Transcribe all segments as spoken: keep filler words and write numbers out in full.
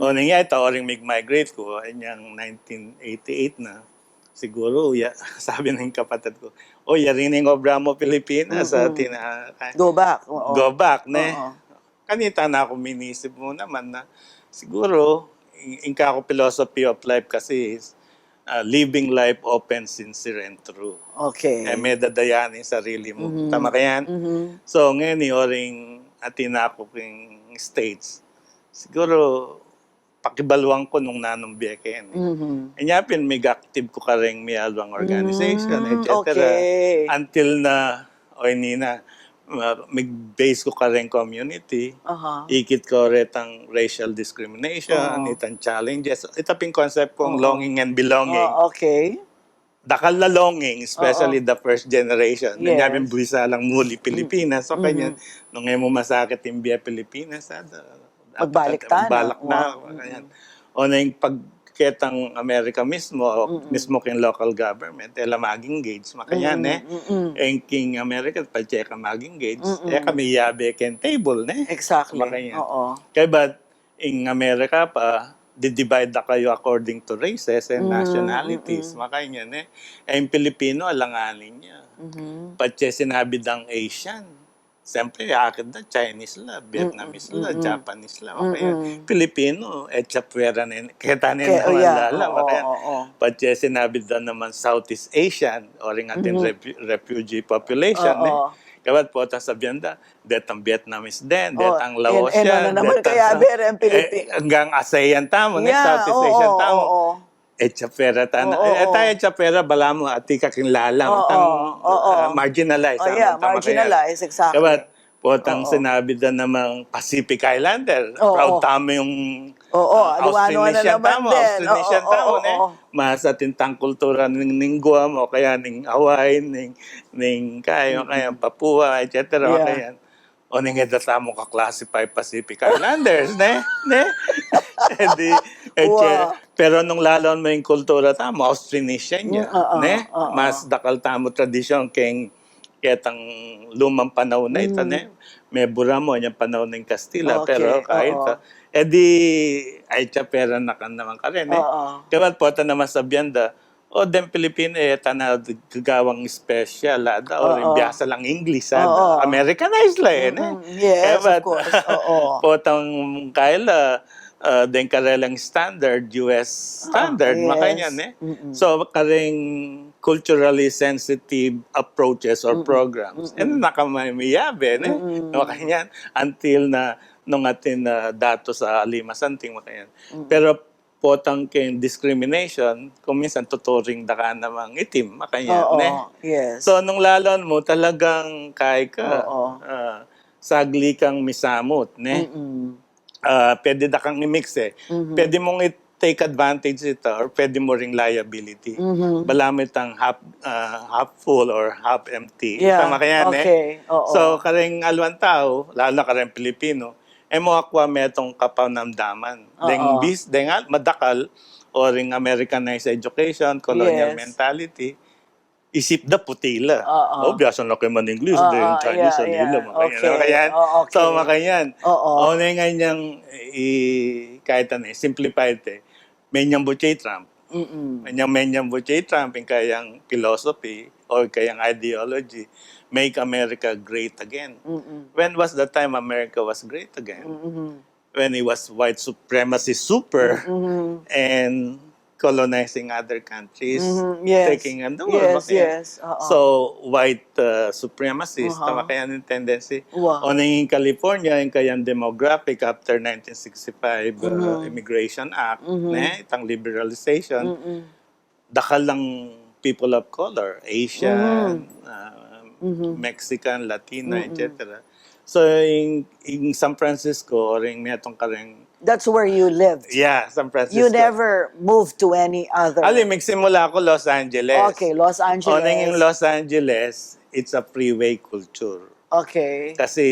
O, nung ya, ita, oring mig-migrate ku, inyang nineteen eighty-eight na, siguru, ya, sabi ning kapatad ku, "O, yari ning obra mu Pilipinas, ah, Mm-mm. tina, Go back. Oo. Go back, ne?" Oo. Kanita na ku minisip mu naman na, siguro, in, in ka ku philosophy of life kasi is, ah, living life open, sincere, and true. Okay. E me dadayani ing sarili mu. Mhm. Tama ka yan? Mhm. So, ngeni, oring atin na ku king States, siguro, pakibaluan ku nung nanung bie keni. Mhm. Inya pin, mig-active ku kareng miyaluang organization, Mm, et cetera. okay. Until na, o ini na, ma-, mig-base ku kareng community, Aha. ikit ku retang racial discrimination, Oo. itang challenges, ita pin concept kung Oo. longing and belonging. Oh, okay. Dakal na longing, especially Oo. The first generation. Yes. Inya pin, Yes. buisa lang muli Pilipinas. So, Mm-hmm. kanya, nung e mu masakit ing bie Pilipinas, ah, da-, Magbalik dapat tana. magbalak na. Wow. Kanya, o na ing pagketang Amerika mismo, o Mm-mm. mismo king local government, e la mag-engage, makanyan, Mm-mm, eh. mm-mm. Ing king Amerika, patse ka mag-engage, Mm-mm. e kami yabe keng table, ne? Exactly. Makanyan. Oo. Kaya ba't ing Amerika pa, di-divide da kayu according to races and Mm, nationalities, mm-mm. makanyan, eh. E ing Pilipino, alanganin ya. Mhm. Patse sinabi dang Asian, siyempre, akit da, Chinese la, Vietnamese la, Mm-mm. Japanese la, o kaya Mm-mm. Pilipino, etsa puwera ne, keta ne Ke-, oh, naman yeah. lala, Oo, o kaya, oo. patse sinabi da naman Southeast Asian, o ring atin Mhm. refu-, refugee population, eh. Oo. Kaya ba't potang sabian da, detang Vietnamese din, Oh, detang en-, Laotian, eno na naman detang kaya sa-, bere ang eh, Pilipi-, hanggang ASEAN tamu, ne? Yeah, Southeast oo, Asian tamu. Oo. Etsa puwera tana. Oo, Eh, oo. tayo etsa puwera, balamu, atin ka king lalam, Oo, tang, oo. ah, marginalized, Oh, yeah, tama, tama kaya. marginalized, exactly. Kaya ba't potang Oo. sinabi da namang Pacific Islander, Oo. proud tamu yung, Oo, ah, aliwano na Austronesian naman tamu, din. Oo, Austronesian oo, tamu, ne? oo. Mas atin tang kultura ning, ning Guam, o kaya ning Hawaii, ning, ning, kaya, Mm-mm. kaya Papua, et cetera, o Yeah. kaya. O ning eda tamu ka-classify Pacific Islanders, ne? Ne? Edi, eh, Wow. pero nung lalam mu ing kultura tamu, Austronesian ya, Mm, oo, ne? oo. Mas dakal tamu tradisyon keng ketang lumang panaun na ita, Mm. ne? Mebura mu, inyang panaun ning Kastila, Okay, pero kahit, oo. ah, edi, ay, etsa puwera na ka naman karin, eh. Oo. Kaya potang naman sabian da, o, deng Pilipino, e tana gagawang special, ah, da, o ring Oo. biasa lang English, ah, da. Oo. Americanized la, eh, ne? Mm-mm. Yes, Kaya of course. Oo. Potang kaila, ah, deng karelang standard, U S standard, Ah, yes. Makanyan, eh. Mm-mm. So, kareng culturally sensitive approaches or Mm-mm. programs. Mm-mm. E na ka mamiyabe, ne? Mm-mm. Makanyan, until na, nung atin na datos a lima santing, makanyan. Mm-mm. Pero potang keng discrimination, kung minsan tuturing da ka namang itim, makanyan, Oo, ne? Yes. So, nung lalam mu, talagang kaya ka, Oo. ah, sagli kang misamut, ne? Mm-mm. Ah, pwede da kang i-mix, eh. Mhm. Pwede mung i-take advantage ita or pwede mu ring liability. Mhm. Balamu itang half, ah, half full or half empty. Yeah, Tama kaya, ne? Okay, oo. So, kareng aliwang tau, lalu na kareng Pilipino, e mu akua metung kapanamdaman. Oo. Deng bis, deng al-, madakal, o ring Americanized education, colonial Yes. mentality, isip da puti la. Oo. O, biasa na kayu man-English, Oo, deng Chinese, yeah, ano yeah. ila, makanyan, Okay. makanyan. Oo, okay. So, makanyan. Oo. O, na ngan yang i-, kahit ano, i-simplify te. Menyambu ce i Trump. Mm-mm. Menyang, menyambu ce i Trump, ing kayang philosophy, o kayang ideology, "Make America great again." Mm-mm. When was the time America was great again? Mm-mm. When it was white supremacy super Mm-hmm. and colonizing other countries, Mm-hmm. Yes. taking on the world. Yes, Makanyan. Yes. Oo. So, white, uh, supremacists, Uh-huh. tama kaya ning tendency. Wow. O, ning California, ing kayang demographic after nineteen sixty-five, uh, Mm-hmm. Immigration Act, Mm-hmm. ne? Itang liberalization, Mm-mm. dakal lang people of color, Asian, Mm-hmm. uh, Mm-hmm. Mexican, Latina, Mm-mm. et cetera. So, ing, ing San Francisco, o ring metung kareng That's where you lived. Yeah, San Francisco. You never moved to any other. Ali, magsimula ako Los Angeles. Okay, Los Angeles. O, ning Los Angeles, it's a freeway culture. Okay. Kasi,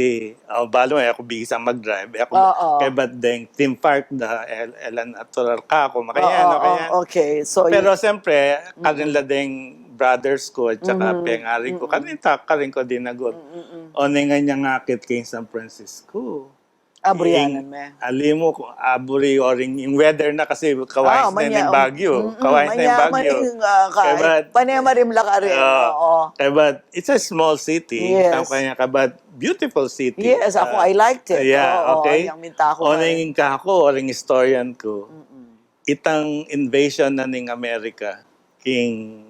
o, balu e ku bisa mag-drive. E ku, Oo. kaya ba't deng theme park da, el-, e la natural ka ku, makanyan, Oo, o kaya. Oo, okay. So, you- Pero siyempre, Mm-mm. karin la deng brothers ku at saka Mm-hmm. pengari ku. Mm-mm. Karin ta, karin ku dinagun. Mm-mm. O, ning kanyang akit keng San Francisco. Aburian me. Alimu, aburi, o ring, ing weather na kasi kawayis na ning bagyo. Kawayis na ning bagyo. Kaya, panemarim la karin. Kaya, it's a small city. Yes. Tama kanya ka, but beautiful city. Yes, ako, I liked it. Yeah, okay. Yang minta ko. O ning kaku, o ring historian ku. Itang invasion na ning Amerika, king,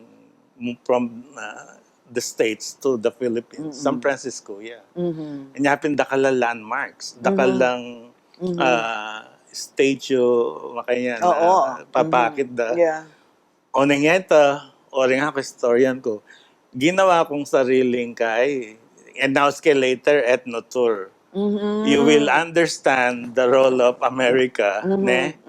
from, ah, the States to the Philippines, San Francisco, yeah. Anya pin dakal a landmarks, dakal lang, ah, statue, makanyan, papakit da. Yeah. O ning ita, o ring aku, historian ku, ginawa kung sariling kai, and now, later, ethno tour. You will understand the role of America, ne?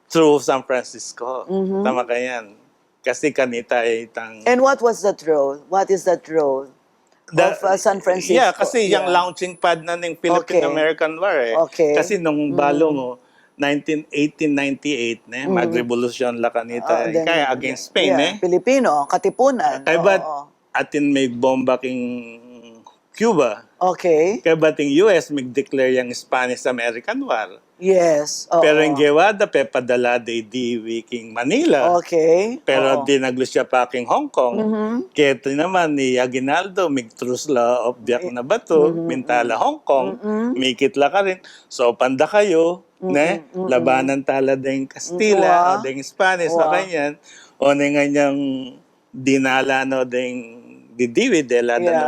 Through San Francisco. Tama ka yan. Kasi kanita ay itang... And what was that role? What is that role of, uh, San Francisco? Yeah, kasi yung launching pad na ning Philippine-American War eh. Okay. Kasi nung balu mo, nineteen, eighteen ninety-eight, ne, magrevolusyon la kanita. Kaya against Spain, eh. Pilipino, katipunan. Kaya ba't atin may bomba king Cuba? Okay. Kaya ba't ing U S may declare yang Spanish-American War? Yes, oo. Pero ing gewa da, pepadala da i Dewey king Manila. Okay. Pero dinaglus ya pa king Hong Kong. Keti naman i Aguinaldo, mig-truce la o biak na batu, minta la Hong Kong, mikit la karin. So, panda kayu, ne? Labanan tala deng Kastila, o deng Spanish, makanyan. O ne nganyang dinala no deng didiwi, dela da no,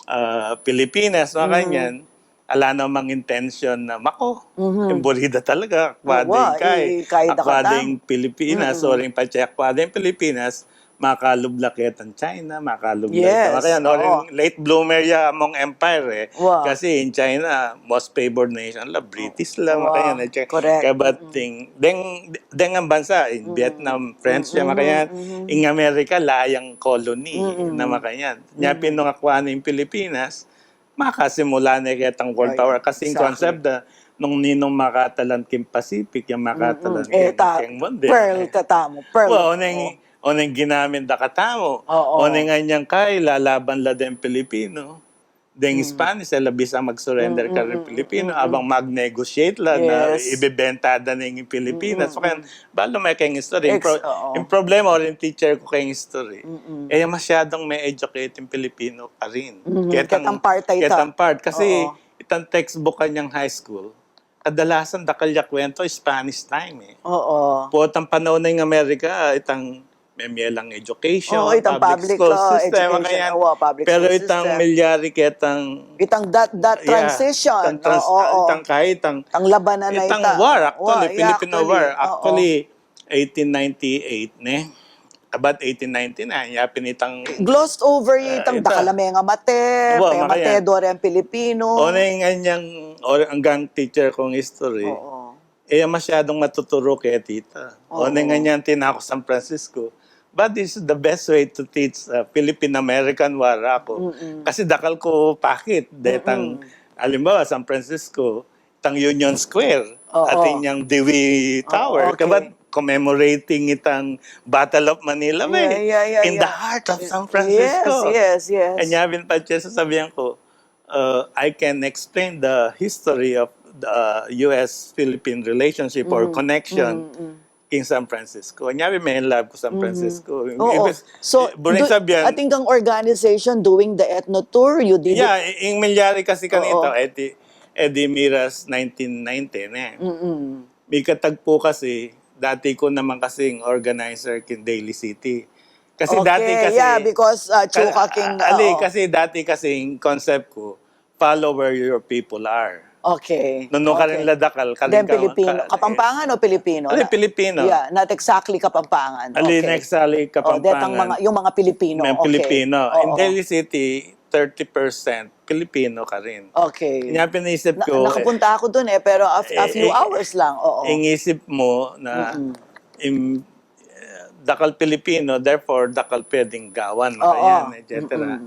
ah, Pilipinas, makanyan. Ala namang intention na mako. Ing buri da talaga, akwa deng kai, akwa deng Pilipinas, o ring patse akwa deng Pilipinas, makalub la ketang China, makalub la. Yes, kaya no, oo, ring late bloomer ya among empire eh. Kasi in China, most favored nation la, British la, makanyan. Correct. Kaya ba't deng, deng, deng ang bansa, in Vietnam, French ya, makanyan. In America, la yang colony, na makanyan. Nya pin nung akwa na ing Pilipinas, makasimula ne ketang world power. Kasi ing concept da, nung ninung makatalan king Pacific, yang makatalan king, king mundo. Pearl katamu, pearl. Well, o neng, o neng ginamit da katamu. O neng anyang kai, lalaban la deng Pilipino. Deng Spanish, e la bisa mag-surrender karing Pilipino, abang mag-negotiate la na ibebenta da ne ing Pilipinas. So, kaya, balu me keng history. Ing pro-, ing problema, o ring teacher ku keng history, e ya masyadong me-educate ing Pilipino karin. Ketang part, ketang part. Kasi itang textbook kanyang high school, kadalasan dakal ya kwentu Spanish time eh. Oo. Potang panaun na ing Amerika, itang memie lang education, public school system, makanyan. Pero itang milyari ketang, itang that, that transition, itang trans-, itang kahit itang, itang labanan na itang war, actually, Filipino war, actually, eighteen ninety-eight, ne? About eighteen ninety-nine, yapin itang glossed over itang dakal a mengamate, mengamate do reng Pilipino. O neng anyang, o anggang teacher kung history. Oo. E ya masyadong matuturu keti ta. O neng anyang tinaku San Francisco. But this is the best way to teach, uh, Philippine-American War, aku. Kasi dakal ku pakit, detang, alimbawa, San Francisco, itang Union Square, atin yang Dewey Tower. Kaya ba't commemorating itang Battle of Manila, in the heart of San Francisco. Yes, yes, yes. Kanya bin pa siya sasabihan ku, uh, I can explain the history of the U S Philippine relationship or connection king San Francisco. Nya, may love ku San Francisco. Oo. So, buring sabihan, atin kang organization doing the ethno tour, you did it? Yeah, ing milyari kasi kanita, e di, e di miras nineteen ninety, ne? Mikatagpu kasi, dati ku naman kasing organizer king Daly City. Kasi dati kasi, yeah, because, uh, chuka king, ali, oo, kasi dati kasing concept ku, follow where your people are. Okay. Nung, nung karin la dakal, karin deng Pilipino. Kapampangan o Pilipino? Ali, Pilipino. Yeah, not exactly Kapampangan. Ali, not exactly Kapampangan. Detang mga, yung mga Pilipino. Mga Pilipino. In Daly City, thirty percent Pilipino karin. Okay. Kanya pin naisip ku, nakapunta ako dun eh, pero a, a few hours lang. Oo. Ing isip mo na, eh, dakal Pilipino, therefore, dakal pwedeng gawan, makanyan, et cetera.